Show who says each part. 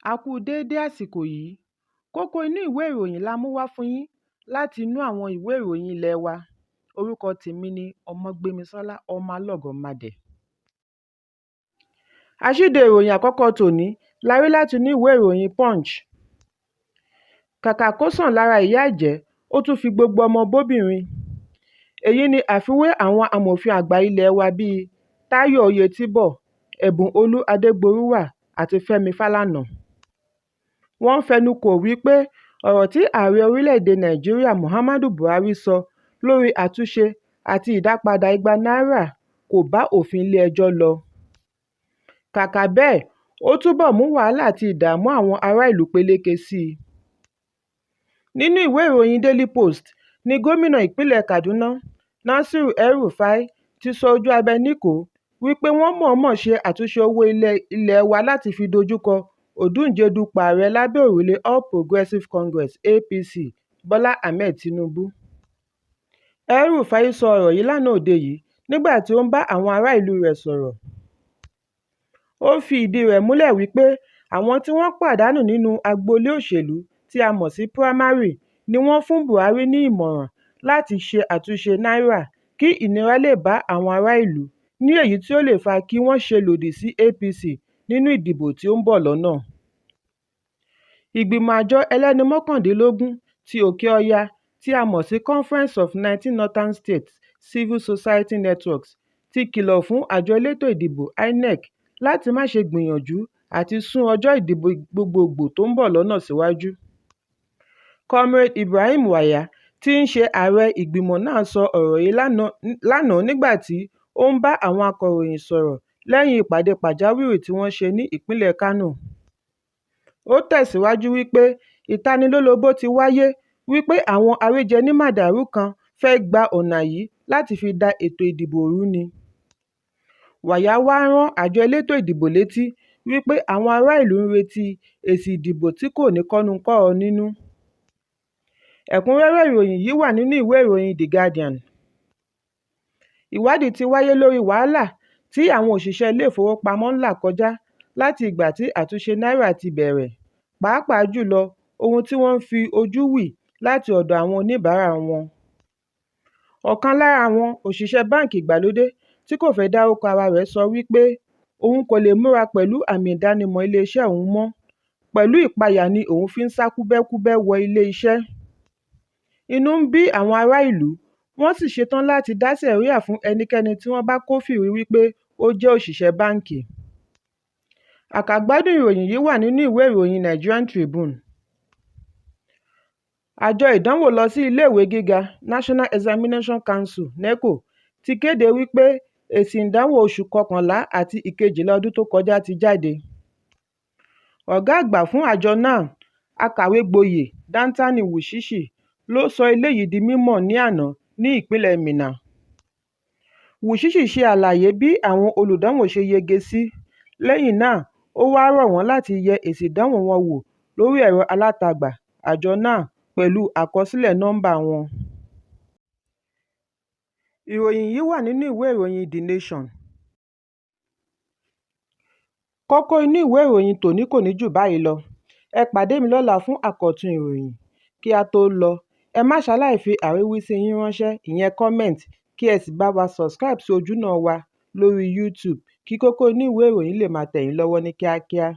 Speaker 1: A kú déédé àsìkò yìí. Kókó inú ìwé ìròyìn la mú wá fún yín láti inú àwọn ìwé ìròyìn ilé wa. Orúkọ tèmi ni Ọmọgbémisọ́lá Ọmọlọ́gọ̀mádẹ. Àsídẹ ìròyìn àkọ́kọ́ tòní la rí láti inú ìwé ìròyìn Punch. Kàkà kó sàn lára ìyá àjẹ́, ó tún fi gbogbo ọmọ bobìnrin. Èyí ni àfiwé àwọn amòfin àgbà ilé wa bíi Táyọ̀ Oyètìbó, Ẹ̀bùnolú Adégbòrúwà àti Fẹ́mi Fálànà. Wọ́n fẹnu kò wípé ọ̀rọ̀ tí ààrẹ orílẹ̀-èdè Nàìjíríà Muhammadu Buhari sọ lórí àtúnṣe àti ìdápadà igba náírà kò bá òfin ilé ẹjọ́ lọ. Kàkà bẹ́ẹ̀, ó túbọ̀ mú wàhálà àti ìdààmú àwọn ará ìlú peléke sí i. Nínú ìwé ìròyìn Daily Post ní gómìnà ìpínlẹ̀ Kaduna, Nasiru El-Rufai, ti sọ ojú abẹ níkòó wípé wọ́n mọ̀ọ́mọ̀ ṣe àtúnṣe owó ilé wa láti fi dojúkọ òǹdíje dupò ààrẹ lábẹ́ òrùlé All Progressive Congress (APC) Bọ́lá Ahmed Tinubu. El-Rufai sọ ọ̀rọ̀ yìí lánàá òde yìí nígbà tí ó ń bá àwọn ará ìlú rẹ̀ sọ̀rọ̀. Ó fi ìdí rẹ̀ múlẹ̀ wípé àwọn tí wọ́n pàdánù nínú agboolé òṣèlú tí a mọ̀ sí primary ni wọ́n fún Buhari ní ìmọ̀ràn láti ṣe àtúnṣe náírà kí ìnira lè bá àwọn ará ìlú ní èyí tí ó lè fa kí wọ́n ṣe lòdì sí APC nínú ìdìbò tí ó ń bọ̀ lọ́nà. Ìgbìmọ̀ àjọ ẹlẹ́nu mọ́kàndínlógún ti Òkè Ọya tí a mọ̀ sí Conference of 19 Northern States Civil Society Networks ti kìlọ̀ fún àjọ elétò ìdìbò INEC láti má ṣe gbìyànjú àti sún ọjọ́ ìdìbò gbogboògbò tó ń bọ̀ lọ́nà síwájú. Comrade Ibrahim Waiya tí í ṣe ààrẹ ìgbìmọ̀ náà sọ ọ̀rọ̀ yìí lánàá nígbà tí ó ń bá àwọn akọ̀ròyìn sọ̀rọ̀ lẹ́yìn ìpàdé pàjáwìrì tí wọ́n ṣe ní ìpínlẹ̀ Kánò. Ó tẹ̀síwájú wípé ìtanilólobó ti wáyé wípé àwọn aríjẹ-ní-màdàrú kan fẹ́ gba ọ̀nà yìí láti fi da ètò ìdìbò rú ni. Wàyà wáá rán àjọ elétò ìdìbò létí wípé àwọn ará ìlú ń retí èsì ìdìbò tí kò ní kọ́nu-ńkọ́họ nínú. Ẹ̀kúnrẹ́rẹ́ ìròyìn yìí wà nínú ìwé ìròyìn The Guardian. Ìwádìí ti wáyé lórí wàhálà tí àwọn òṣìṣẹ́ ilé-ìfowópamọ́ ń là kọjá láti ìgbà tí àtúnṣe náírà ti bẹ̀rẹ̀, pàápàá jù lọ ohun tí wọ́n ń fi ojú wí láti ọ̀dọ̀ àwọn oníbàárà wọn. Ọ̀kan lára àwọn òṣìṣẹ́ báǹkì ìgbàlódé tí kò fẹ́ dárúkọ ara rẹ̀ sọ wípé òun kò lè múra pẹ̀lú àmì ìdánimọ̀ iléeṣẹ́ òun mọ́, pẹ̀lú ìpayà ni òun fi ń sá kúbẹ́kúbẹ́ wọ ilé iṣẹ́. Inú ń bí àwọn ará ìlú, wọ́n sì ṣetán láti dá sẹ̀ríà fún ẹnikẹ́ni tí wọ́n bá kófìrí wípé ó jẹ́ òṣìṣẹ́ báǹkì. Àkàgbádùn ìròyìn yìí wà nínú ìwé ìròyìn Nigerian Tribune. Àjọ ìdánwò lọ sí ilé ìwé gíga National Examinations Council (NECO) ti kéde wípé èsì ìdánwò oṣù kọkànlá àti ìkejìlá ọdún tó kọjá ti jáde. Ọ̀gá àgbà fún àjọ náà, Akàwé-gboyè Dantani Wushishi ló sọ eléyìí di mímọ̀ ní àná ní ìpínlẹ̀ Minna. Wushishi ṣe àlàyé bí àwọn olùdánwò ṣe yege sí, lẹ́yìn náà ó wáá rọ̀ wọ́n láti yẹ èsì ìdánwò wọn wò lórí ẹ̀rọ alátagbà àjọ náà pẹ̀lú àkọsílẹ̀ nọ́ḿbà wọn. Ìròyìn yìí wà nínú ìwé ìròyìn The Nation. Kókó inú ìwé ìròyìn tòní kò ní jù báyìí lọ. Ẹ pàdé mi lọ́la fún àkọ́tún ìròyìn. Kí á tó lọ, ẹ má ṣaláì fi àríwísí yín ránṣẹ́ ìyẹn comment kí ẹ sì bá wa subscribe sí ojúnà wa lórí YouTube kí kókó inú ìwé ìròyìn lè máa tẹ̀ yín lọ́wọ́ ní kíákíá.